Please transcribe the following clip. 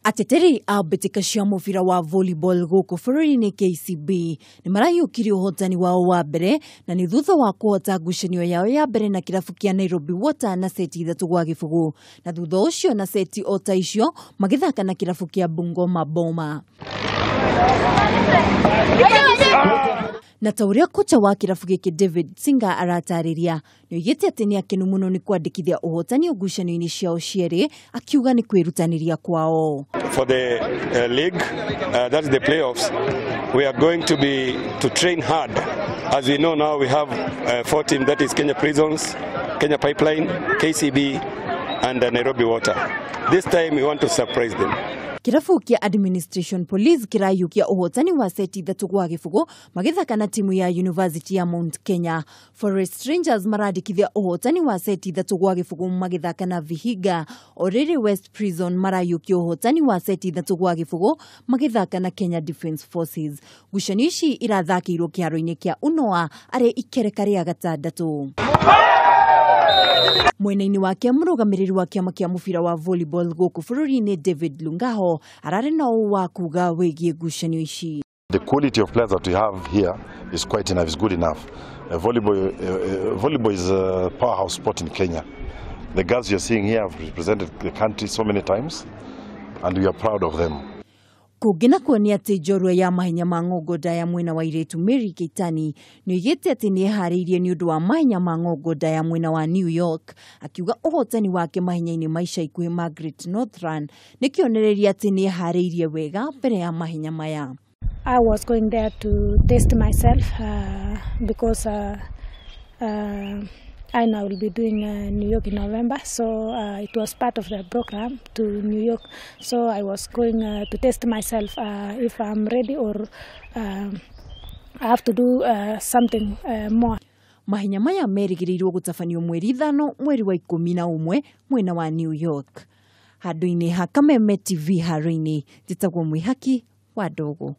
Ateteri a mbĩtĩka cia mũbira wa volleyball gũkũ bũrũri-inĩ KCB nĩ marahiũkirie ũhotani wao wa mbere na nĩ thutha wa kũhota ngucanio yao ya mbere na kĩrabu kĩa Nairobi Water na seti 3-0 na thutha ũcio na seti o ta icio magĩthaka na kĩrabu kĩa Bungoma Boma. Na ta ũrĩa kocha wa kĩrabu gĩkĩ David Singa aratarĩria, nĩoigĩte atĩ nĩ akenu mũno nĩ kwandĩkithia ũhotani ngucanio-inĩ ciao cierĩ, akiuga nĩ kwĩrutanĩria kwao. For the league, that's the playoffs, we are going to be to train hard. As we know now, we have 4 teams, that is Kenya Prisons, Kenya Pipeline, KCB and Nairobi Water. This time we want to surprise them. Kirabu kia Administration Police kirayukia ũhotani wa seti 3-0 magĩthaka na timu ya University ya Mount Kenya. Forest Rangers marandĩkithia ũhotani wa seti 3-0 magĩthaka na Vihiga. Oriri West Prison marayukia ũhotani wa seti 3-0 magĩthaka na Kenya Defence Forces. Ngucanio ici irathakĩirwo kĩharo-inĩ kĩa Unoa arĩ ikereka rĩa gatandatũ. Mwena-inĩ wake mũrũgamĩrĩri wa kĩama kĩa mũbira wa volleyball gũkũ bũrũri-inĩ David Lungaho ararĩ na ũũ wa kuga wĩgiĩ ngucanio ici. The quality of players that we have here is quite enough, is good enough. Volleyball is a powerhouse sport in Kenya. The girls you're seeing here have represented the country so many times and we are proud of them. Kũngĩ nakuo nĩ atĩ njorua ya mahenya ma ng'ongo ndaya mwena wa irĩtu Mary Keitany nĩoigĩte atĩ nĩeharĩirie nĩ ũndũ wa mahenya ma ng'ongo ndaya mwena wa New York, akiuga ũhotani wake mahenya-inĩ ma ica ikuhĩ ma Great Northern nĩ kĩonereria atĩ nĩeharĩirie wega mbere ya mahenya maya. I was going there to test myself because I know I will be doing New York in November, so it was part of the program to New York. So I was going to test myself if I'm ready or I have to do something more. Mahenya maya merĩgĩrĩirwo gũtabanio mweri 5 mweri wa 11 mwena wa New York. Handũ-inĩ ha Kameme TV haro-inĩ, njĩtagwo Mwĩhaki wa Ndogo.